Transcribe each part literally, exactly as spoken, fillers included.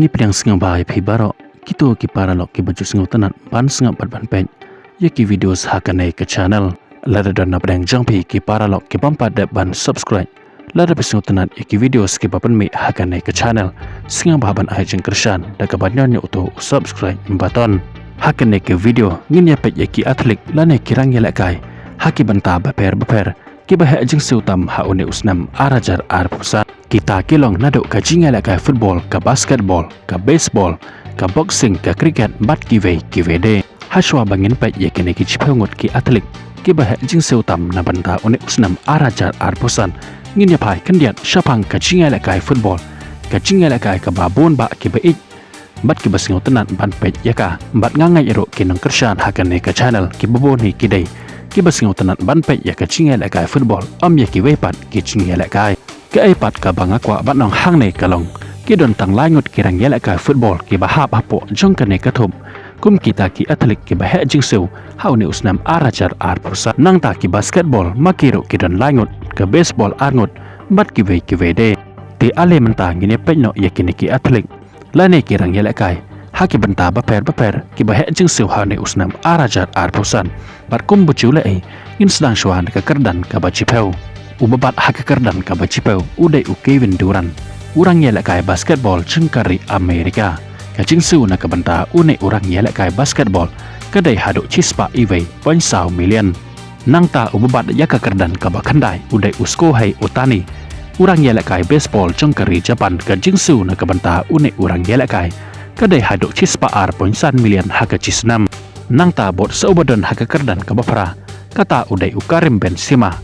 Ngi pdiang sngewbha ïa phi baroh kito ki paralok kiba ju sngewtynnat ban sngap bad ban peit ïa ki videos ha kane ka channel. Lada don napdeng jong phi ki paralok ki bym pat dep ban subscribe, lada phi sngewtynnat ïa ki videos kiba pynmih ha kane ka channel, sngewbha ban ai jingkyrshan da kaba ñion ïa uto u subscribe button. Ha kane ka video ngin ïa peit ïa ki athlete lane ki rangïalehkai ha ki bynta bapher bapher kiba heh jingsiew tam ha une u snem ar hajar arphew san. Kita ki long naduh ka jingïalehkai football, ka basketball, ka baseball, ka boxing, ka cricket bad kiwei kiwei de. Hashwa ba ngin peit ïa kine ki shiphew ngut ki athlete kiba heh jingsiew tam na bynta une u snem ar hajar arphew san, ngin ïa phai khyndiat shaphang ka jingïalehkai football, ka jingïalehkai kaba bun bah kiba ïeit bad kiba sngewtynnat ban peit ïa ka. Bad nga ngeit ruh ki nongkyrshan ha kane ka channel kiba bun hi ki dei kiba sngewtynnat ban peit ïa ka jingïalehkai football, ym ïa kiwei pat ki jingïalehkai. Kaei pat kaba nga kwah ban ong hangne ka long, ki don tang lai ngut ki rangïalehkai football kiba hap hapoh jong kane ka thup kum kita ki athlete kiba heh jingsiew ha une u snem ar hajar arphew san. Nangta ki basketball ma ki ruh ki don lai ngut, ka baseball ar ngut bad kiwei kiwei de. Te ale mynta ngin ïa peit noh ïa kine ki athlete lane ki rangïalehkai ha ki bynta bapher bapher kiba heh jingsiew ha une u snem ar hajar arphew san. Bad kumba ju leh ei, ngin sdang shuwa na ka kyrdan kaba shiphew. Uba bat ha ka kyrdan kaba shiphew u dei u Kevin Durant, u rangïalehkai basketball jong ka ri Amerika. Ka jingsiew na ka bynta une u rangïalehkai basketball ka dei haduh shispah iwei point saw million. Nangta uba bat ïa ka kyrdan kaba khyndai u dei u Shohei Ohtani, u rangïalehkai baseball jong ka ri Japan. Ka jingsiew na ka bynta une u rangïalehkai ka dei haduh shispah ar point san million ha ka shisnem. Nangta bad sa uba don ha ka kyrdan kaba phra, kata u dei u Karim Benzema,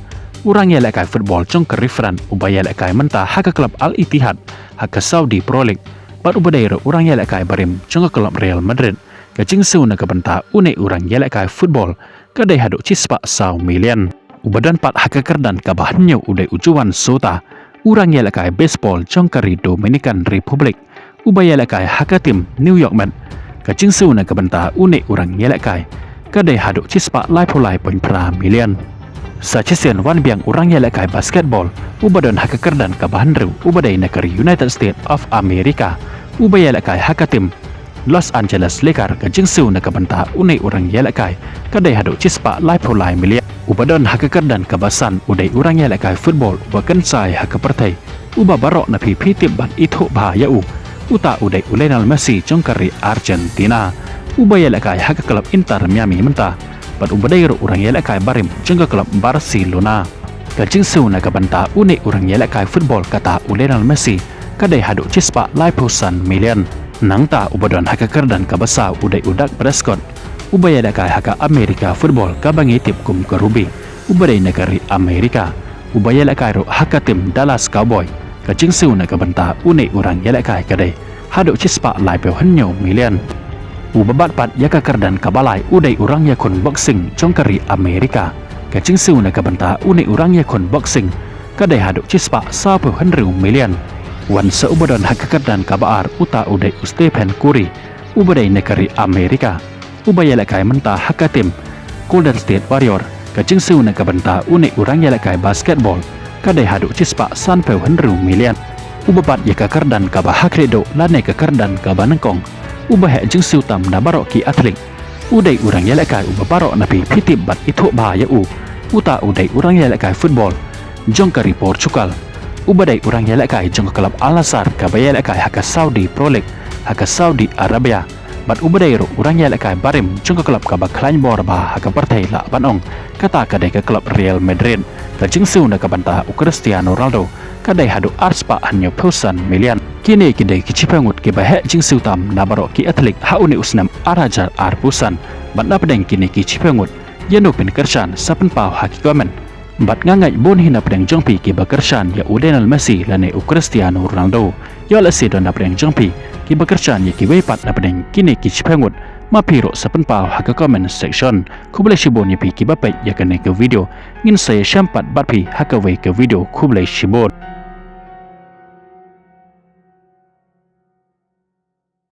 u rangïalehkai football jong ka ri France, uba ïalehkai mynta ha ka club Al Ittihad ha ka Saudi Pro League, bad uba dei ruh u rangïalehkai barim jong ka club Real Madrid. Ka jingsiew na ka bynta une u rangïalehkai football ka dei haduh shispah saw million. Uba don pat ha ka kyrdan kaba hynñiew u dei u Juan Soto, u rangïalehkai baseball jong ka ri Dominican Republic, uba ïalehkai ha ka team New York Mets. Ka jingsiew na ka bynta une u rangïalehkai ka dei haduh shispah laiphew lai point phra million. Sa shisien wan biang u rangïalehkai basketball uba don ha ka kyrdan kaba hynriew, uba dei na ka ri United States of America, uba ïalehkai ha ka team Los Angeles Lakers. Ka jingsiew na ka bynta une u rangïalehkai ka dei haduh shispah laiphew lai million. Uba don ha ka kyrdan kaba san u dei u rangïalehkai football uba kynsai ha ka pyrthei, uba baroh na phi phi tip bad ithuh bha ïa u. Uta u dei u Lionel Messi jong ka ri Argentina, uba ïalehkai ha ka club Inter Miami mynta, bad uba dei ruh u rangïalehkai barim jong ka club Barcelona. Ka jingsiew na ka bynta une u rangïalehkai football kata u Lionel Messi ka dei haduh shispah laiphew san million. Nangta uba don ha ka kyrdan kaba saw u dei u Dak Prescott, uba ïalehkai ha ka America football kaba ngi tip kum ka rugby, uba dei na ka ri America, uba ïalehkai ruh ha ka team Dallas Cowboy. Ka jingsiew na ka bynta une u rangïalehkai ka dei haduh shispah laiphew hynñiew million. Uba bat pat ïa ka kyrdan kaba lai u dei u rangïakhun boxing jong ka ri America. Ka jingsiew na ka bynta une u rangïakhun boxing ka dei haduh shispah sawphew hynriew million. Wan sa uba don ha ka kyrdan kaba ar, uta u dei u Stephen Curry, uba dei na ka ri America, uba ïalehkai mynta ha ka team Golden State Warrior. Ka jingsiew na ka bynta une u rangïalehkai basketball ka dei haduh shispah sanphew hynriew million. Uba bat ïa ka kyrdan kaba ha khlieh duh lane ka kyrdan kaba nyngkong, uba heh jingsiew tam na baroh ki athlete, u dei u rangïalehkai uba baroh na phi phi tip bad ithuh bha ïa u. Uta u dei u rangïalehkai football jong ka ri Portugal, uba dei u rangïalehkai jong ka club Al Nassr kaba ïalehkai ha ka Saudi Pro League ha ka Saudi Arabia. Bad uba dei ruh u rangïalehkai barim jong ka club kaba khlaiñ bor bha ha ka pyrthei lah ban ong, kata ka dei ka club Real Madrid. Ka jingsiew na ka bynta u Cristiano Ronaldo ka dei haduh arspah hynñiewphew san million. Kine ki dei ki shiphew ngut kiba heh jingsiew tam na baroh ki athlete ha une u snem ar hajar arphew san. Bad napdeng kine ki shiphew ngut, ïano phin kyrshan sa pynpaw ha ki comment. Bad nga ngeit bun hi napdeng jong phi kiba kyrshan ïa u Lionel Messi lane u Cristiano Ronaldo. Ïoh lehse don napdeng jong phi kiba kyrshan ïa kiwei pat napdeng kine ki shiphew ngut, ma phi ruh sa pynpaw ha ka comment section. Khublei shibun ïa phi kiba peit ïa kane ka video. Ngin sa ïashem pat bad phi ha kawei ka video. Khublei shibun.